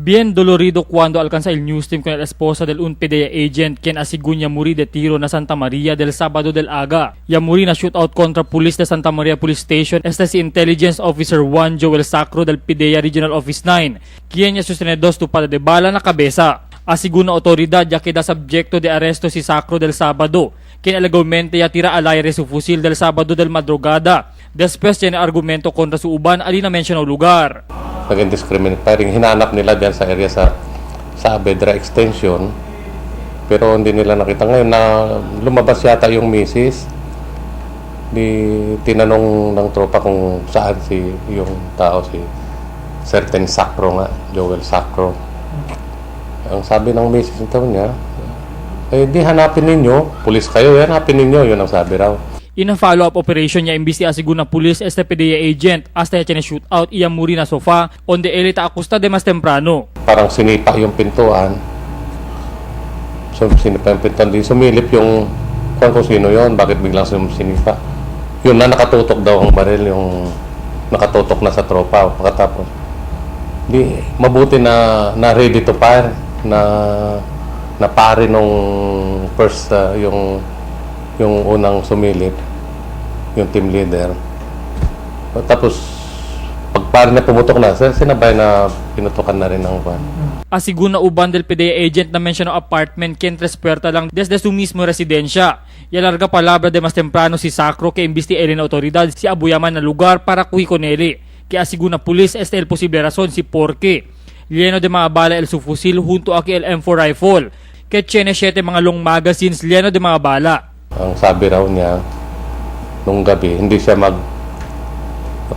Bien dolorido cuando alcanza el news team con la esposa del un PDEA agent quien asegún ya muri de tiro na Santa Maria del Sábado del Aga. Ya muri na shootout contra police de Santa Maria Police Station. Este si Intelligence Officer 1 Joel Sacro del PDEA Regional Office 9, quien ya sostiene dos tupada de bala na cabeza. Asegún na autoridad, ya queda subjecto de arresto si Sacro del Sábado, quien alegadamente ya tira al aire su fusil del Sábado del madrugada. Después tiene argumento contra su uban ali na mencionado lugar. Nag-indiscriminate firing. Hinanap nila diyan sa area sa Abedra Extension. Pero hindi nila nakita. Ngayon na lumabas yata yung misis. Di tinanong ng tropa kung saan si yung tao, si certain Sacro nga, Joel Sacro. Ang sabi ng misis nito niya, "Eh di hanapin ninyo, pulis kayo, hanapin ninyo," yun ang sabi raw. In a follow-up operation niya imbesti asegún na police este PDEA agent hasta ya tiene shootout iya muri na sofa onde él ta acusta de mas temprano. Parang sinipa yung pintuan. So, sinipa yung pintuan. Di sumilip yung kung sino yon, bakit biglang sinipa. Yun na, nakatutok daw ang baril, yung nakatutok na sa tropa. Pagkatapos, di, mabuti na ready to fire, na pare nung first, yung unang sumilip, yung team leader. Tapos, pag pare na pumutok na, sinabay na pinutukan na rin ng kwan. Asegún na uban del PDEA agent na mencionó apartment quien tres puerta lang desde su mismo residencia. Y larga palabra de mas temprano si Sacro que imbisti él en autoridad si abuyaman na lugar para kuhi con él. Que asegún na pulis este el posible razón si por qué lleno de mga bala el su fusil junto aquí el M4 rifle que tiene 7 mga long magazines lleno de mga bala. Ang sabi raw niya, nung gabi, hindi siya mag...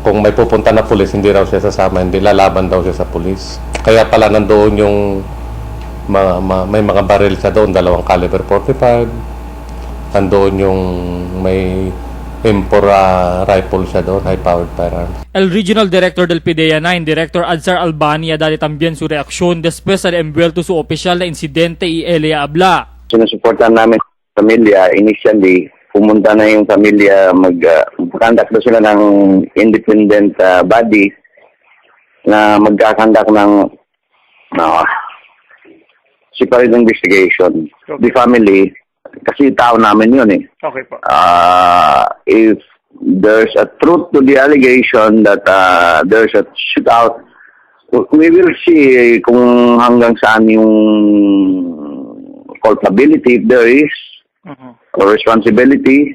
Kung may pupunta na pulis, hindi raw siya sasama, hindi lalaban daw siya sa pulis. Kaya pala nandoon yung may mga baril siya doon, dalawang caliber 45. Nandoon yung may M4 rifle siya doon, high-powered firearms. El Regional Director del PDEA 9, Director Adzar Albania, dali también su reacción después de envuelto su oficial na incidente y él habla. Sinusuportahan namin pamilya. Initially, pumunta na yung pamilya, mag-conduct daw sila ng independent body na magka-conduct ng separate investigation. The family, kasi tao namin yun eh. Okay po. If there's a truth to the allegation that there's a shootout, we will see kung hanggang saan yung culpability, if there is, or responsibility,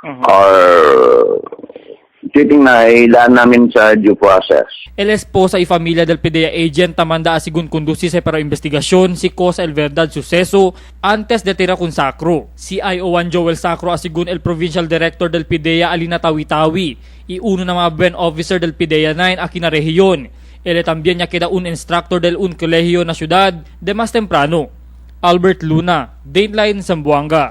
or titingnan ilaan namin sa due process. El esposa y familia del PDEA agent tamanda asigun conducir para investigación si cosa el verdad suceso antes de tira con Sacro. CIO1 Joel Sacro asigun el provincial director del PDEA Alina Tawi-Tawi y uno na mga buen officer del PDEA 9 aquí na rehiyon. Él también ya queda un instructor del un colegio na ciudad de más temprano. Albert Luna, Dateline Zamboanga.